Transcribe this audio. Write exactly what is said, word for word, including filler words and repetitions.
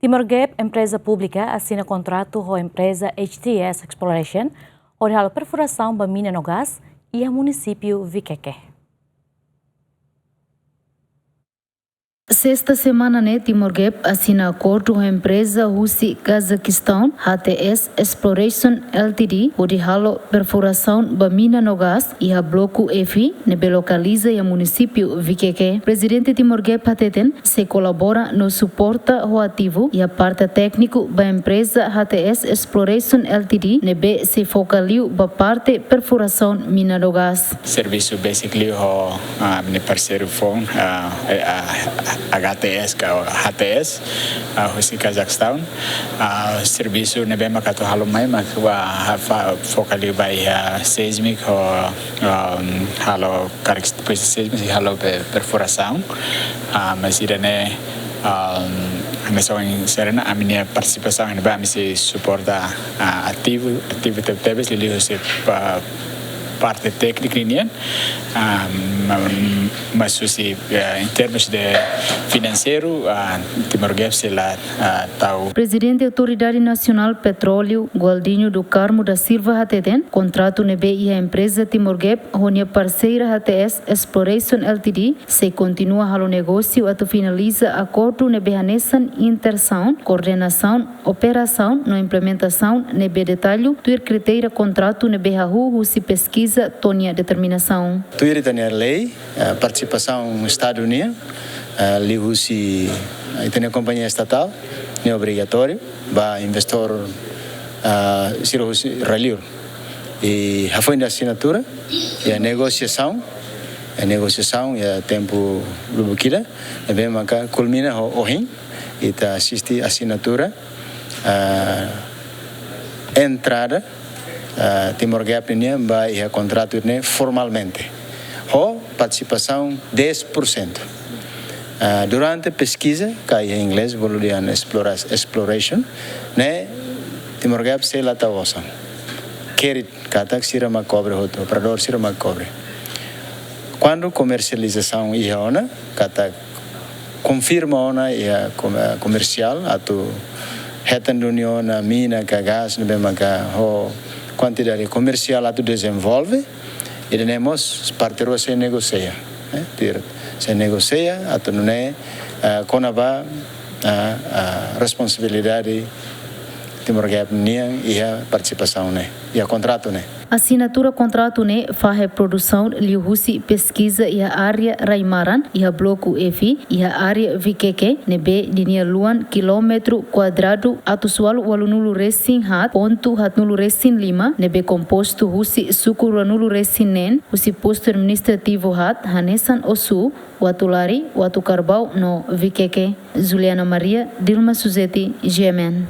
Timor Gap, empreza públika, asina kontratu ho empreza H T S Exploration hodi halo perfurasaun ba mina no gás iha munisípiu Viqueque. Sesta semana ne'e, Timor Gap asina akordu ho empreza husi Cazaquistão, H T S Exploration L T D, hodi halo perfurasaun ba mina no gás iha bloku F ne'ebé lokaliza iha munisípiu Viqueque. Prezidente Timor Gap hateten, sei kolabora no suporta ho ativu iha parte tékniku ba empreza H T S Exploration L T D ne'ebé sei foka liu ba parte perfurasaun mina no gás. Servisu besik liu ho, ah, ami-nia parseiru foun, ah, eh, ah, H T S ka H T S, ah, husi Cazaquistão. Ah, servisu ne'ebé mak atu halo mai mak, ah, fa-, foka liu ba iha seismic ho, um, halo karakterístika seismic, halo pe-, perfurasaun. Ah, mas ida-ne'e, um, ami só em Serena, ami-nia partisipasaun ne'ebá ami sei suporta, ah, ativu, ativu tebetebes, liuliu husi pa-, parte téknika nian. Ah, ma-, mas husi, eh, em termos de finanseiru, ah, Timor Gap sei la, ah, tau. Prezidente Autoridade Nasionál Petróleu, Gualdinho do Carmo da Silva hateten, kontratu ne'ebé iha empreza Timor Gap ho nia parseira H T S Exploration L T D sei kontinua halo negósiu atu finaliza akordu ne'ebé hanesan insersaun, koordenasaun, operasaun no implementasaun ne'ebé detallu tuir kritéria kontratu ne'ebé hahú husi peskiza to'o nia determinasaun. Tuir ita-nia lei, eh, partisipasaun Estadu nian, eh, liuhusi, eh, ita-nia kompañia estatál, ne'e obrigatóriu ba investór, eh, sira husi rai-liur. I hafoin da asinatura, iha negosiasaun, iha negosiasaun, iha tempu lubuk ida, ne'ebé maka kulmina ho ohin, ita asiste asinatura, ah, entrada, ah, Timor Gap nian ba iha kontratu ne'e formalmente. Ho partisipasaun dez por cento. Ah, durante peskiza, ka iha inglés bolu dehan explora-, exploration, ne'e Timor Gap sei la tau osan. Kerit katak sira mak kobre hotu, operadór sira mak kobre. Kuandu komersializasaun iha ona, katak konfirma ona iha kom-, eh, komersiál atu hetan duni ona mina ka gás ne'ebé maka ho kuantidade komersiál atu dezenvolve, ida-ne'e mós parte rua sei negosia, eh, tuir sei negosia atu nune'e, eh, kona-ba, eh, eh, responsabilidade Timor Gap nian iha partisipasaun ne'e, iha kontratu ne'e. Asinatura kontratu ne'e fahe produsaun liuhusi peskiza iha área rai-maran, iha bloku F, iha área Viqueque, ne'ebé ninia luan kilómetru kuadradu atus ualu ualunulu resin haat pontu haatnulu resin lima, ne'ebé kompostu husi suku ruanulu resin neen, husi postu administrativu haat, hanesan Ossú, Uatulari, Uatucarbau no Viqueque. Juliana Maria, Dilma Suzeti, G M N.